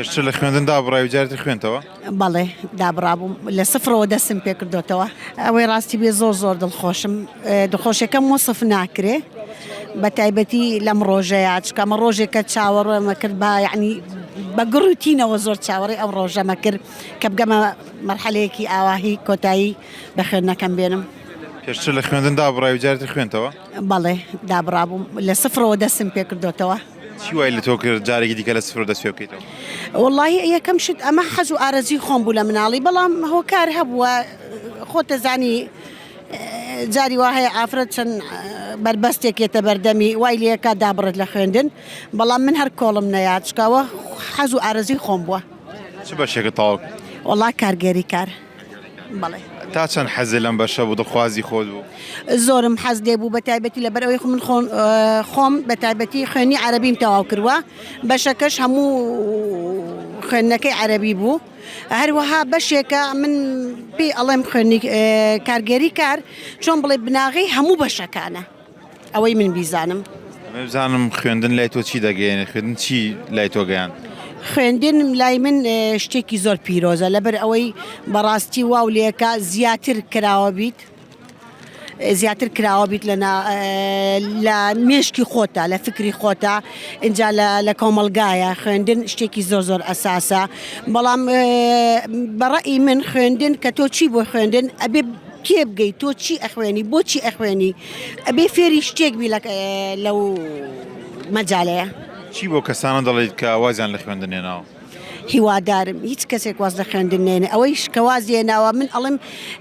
پێشتر لە خوێندن دابڕای و جارێ تر خوێندتەوە؟ بەڵێ دابڕابووم لە سفرەوە دەستم پێکردۆتەوە. ئەوەی ڕاستی بێ زۆر زۆر دڵخۆشم دڵخۆشیەکەم وەسف ناکرێ بە تایبەتی لەم ڕۆژەیە چونکە ئەمە ڕۆژێکە چاوەڕێمە کرد بە یعنی بە گڕ و تینەوە زۆر چاوەڕێی ئەم ڕۆژەمە کرد کە بگەمە مەرحەلەیەکی ئاواهی کۆتایی بە خوێندنەکەم بێنم. پێشتر لە خوێندن دابڕای و جارێ تر خوێندتەوە؟ بەڵێ دابڕابووم لە سفرەوە دەستم پێکردۆتەوە. چی وای لە تۆ کرد جارێکی دیکە لە سفرەوە دەست پێ بکەیتەوە؟ وەڵاهی یەکەم شت ئەمە حەز و ئارەزووی خۆم بوو لە مناڵی بەڵام هۆکار هەبووە خۆت دەزانی جاری وا هەیە ئافرەت چەند بەربەستێک یەتە بەردەمی وای لێکا دابڕێت لە خوێندن بەڵام من هەر کۆڵم نەیا چکاوە حەز و ئارەزووی خۆم بووە. چ بەشێکت تەواو کرد؟ وەڵا کارگێری کار. بەڵێ. تا چەند حەزت لەم بەشە بوو دڵخوازی خۆت بوو؟ زۆرم حەز لێ بوو بە تایبەتی لەبەر ئەوەی من خۆم خۆم بە تایبەتی خوێندنی عەرەبیم تەواو کردووە بەشەکەش هەموو خوێندنەکەی عەرەبی بوو هەروەها بەشێکە من پێی ئەڵێم خوێندنی کارگێری کار چۆن بڵێ بناغەی هەموو بەشەکانە. ئەوەی من بیزانم. دەمەوێت بزانم خوێندن لای تۆ چی دەگەیەنێت، خوێندن چی لای تۆ گەیاند؟ خوێندن لای من شتێکی زۆر پیرۆزە لەبەر ئەوەی بەڕاستی واو لێکە زیاتر کراوە بیت زیاتر کراوە بیت لە لە مێشکی خۆتە لە فکری خۆتە اینجا لە کۆمەلگایە خوێندن شتێکی زۆر زۆر ئەساسە بەڵام بەڕئی من خوێندن کە تۆ چی بۆ خوێندن ئەبێ تێبگەی تۆ چی ئەخوێنی بۆچی ئەخوێنی ئەبێ فێری شتێک بی لەو مەجالەیە. چی بۆ کەسانە دەڵێیت کە وازیان لە خوێندن هێناوە؟ هیوادارم هیچ کەسێک واز لە خوێندن نێنێ ئەوەیش کە وازی هێناوە من ئەڵێم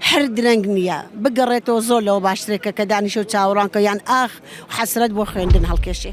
هەر درەنگ نییە بگەڕێتەوە زۆر لەوە باشترێکە کە دانیشە و چاوەڕوان کە یان ئاخ و حەسرەت بۆ خوێندن هەڵکێشێ.